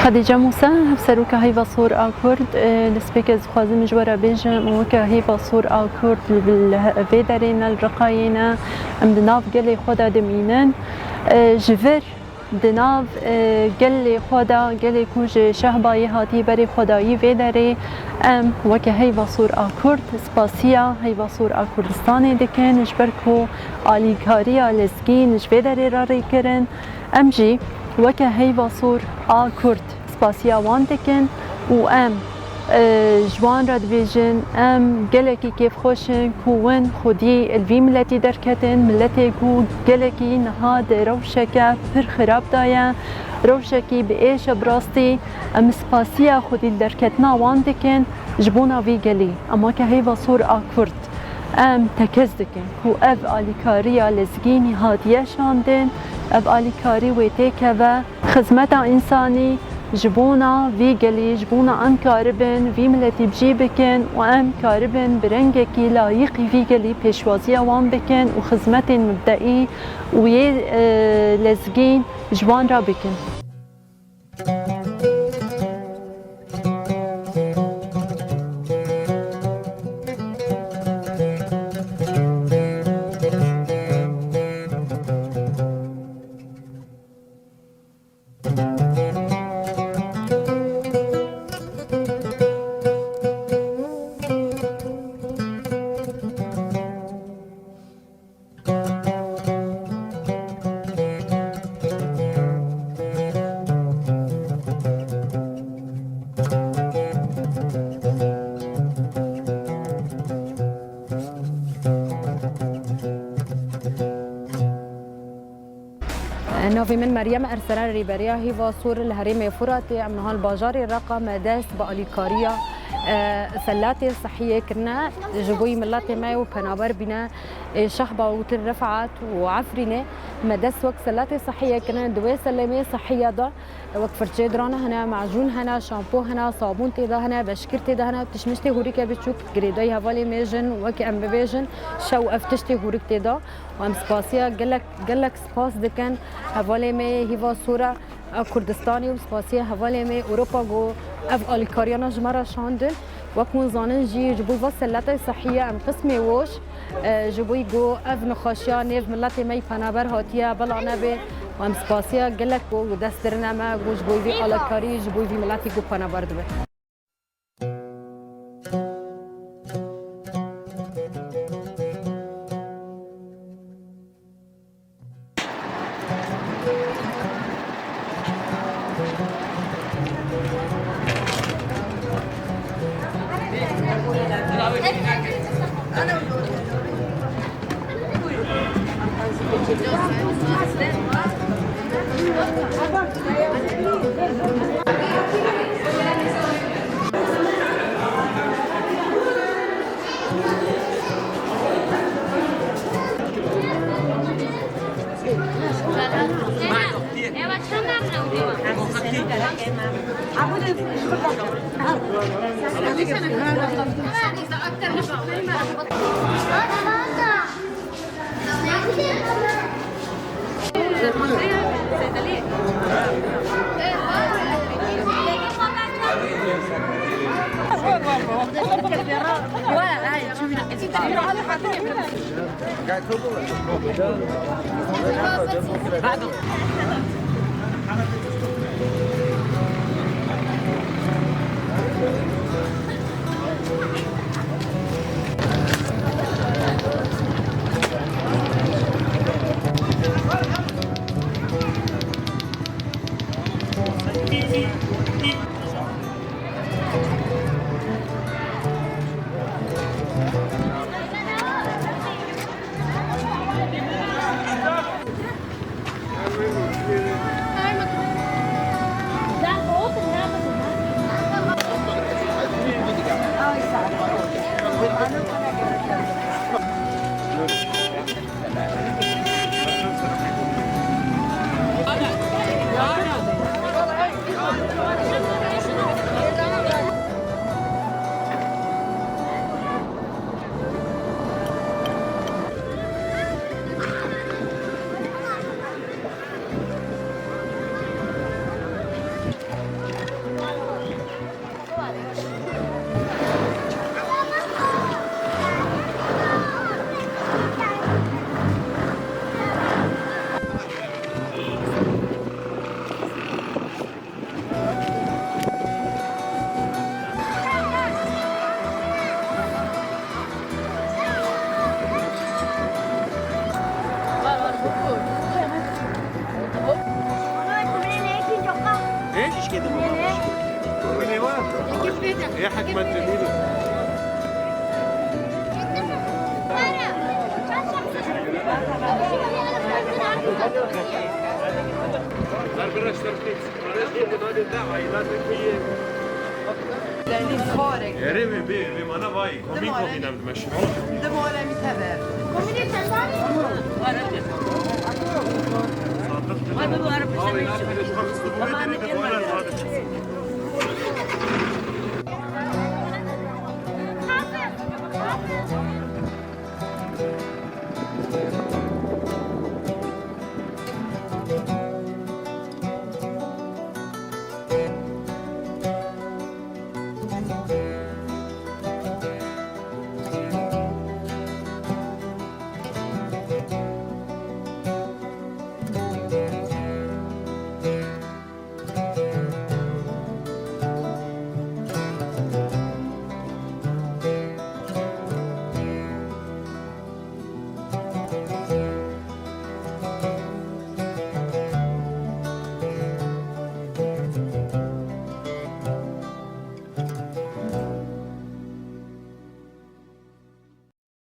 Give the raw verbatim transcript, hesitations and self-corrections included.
Xedîce Mûse, hevseroka Heyva Sor a Kurd, e, destpêkê ez dixwazim ji we re bêjim, û weke Heyva Sor a Kurd li, li vê derê ne, li Riqayê ne, em di nav gelê xwe de dimînin. E, ji vir di nav, e, gelê xwe de, gelê ku ji Şehbayê hatî berê xwedayî vê derê, em weke Heyva Sor a Kurd spasiya Heyva Sor a Kurdistanê dikin, ji ber ku alîkariya lezgîn ji vê derê re rê kirin. Em jî weke Heyva Sor a Kurd spasiya wan dikin û em, e, ji wan re dibêjin, em gelekî kêfxweş in ku win xwedî li vî miletî derketin, miletê ku gelekî niha di rewşeke pir xirab de ye, rewşekî bi êş e bi rastî. Em spasiya xwedî li derketina wan dikin ji bona vî gelî. Em weke Heyva Sor a Kurd, em tekez dikin ku ev alîkariya lezgînî hatiye şandin, ev alîkarî wê têkeve. Xizmeta însanî ji bona vî gelî, ji bona em karibin vî miletî bi cî bikin û em karibin bi rengekî layîqî vî gelî pêşwaziya wan bikin û xizmetên mibdeî û yê, e, lezgîn ji wan re bikin. Navê min Meryem Erseren, rêberiya Hîva Sor li herêmê Furatê. Em niha li bajarê Reqa me dest bi alîkariya, e, selatê sihiyê kirine ji bo yî miletê me û penaber bîne, e, Şehba û Til Rifat û Efrînê. Me dest wek selatê sihiyê kirine, di wê selemê sihiya de wek firçeyê dirane hene, macûn hene, şampo hene, sabûn tê de hene, beşkir tê de hene, tişmiştê hûrike biçûk, girêdayî hevalê me jin, wek em bibêjin, şew ev tiştê hûrik tê de. Û em spasiya gelek, gelek spas dikin hevalê me yê Hîva Sor a Kurdistanê û spasiya hevalê me yê Ewropa ku ev alîkariyana ji me re şandin. Wek hûn zanin jî ji bo va selatê sihiyê em qismê weş, e, ji bo ku ev nexweşiya nêv miletê me yî penaber hatiye bela nebe. Û em spasiya gelek ku dest dirine me ku ji bo vî alîkarî, ji bo vî miletî ku penaber dibe. يا حكمة جميلة. Erê wê bê, wê mana vay. Komî komî nem dimeşin. Dim alemi teber. Komî ne çendar? Sadık. Vay be, bu araba. Abi, ne yapıyorsun? Tamam, gelme.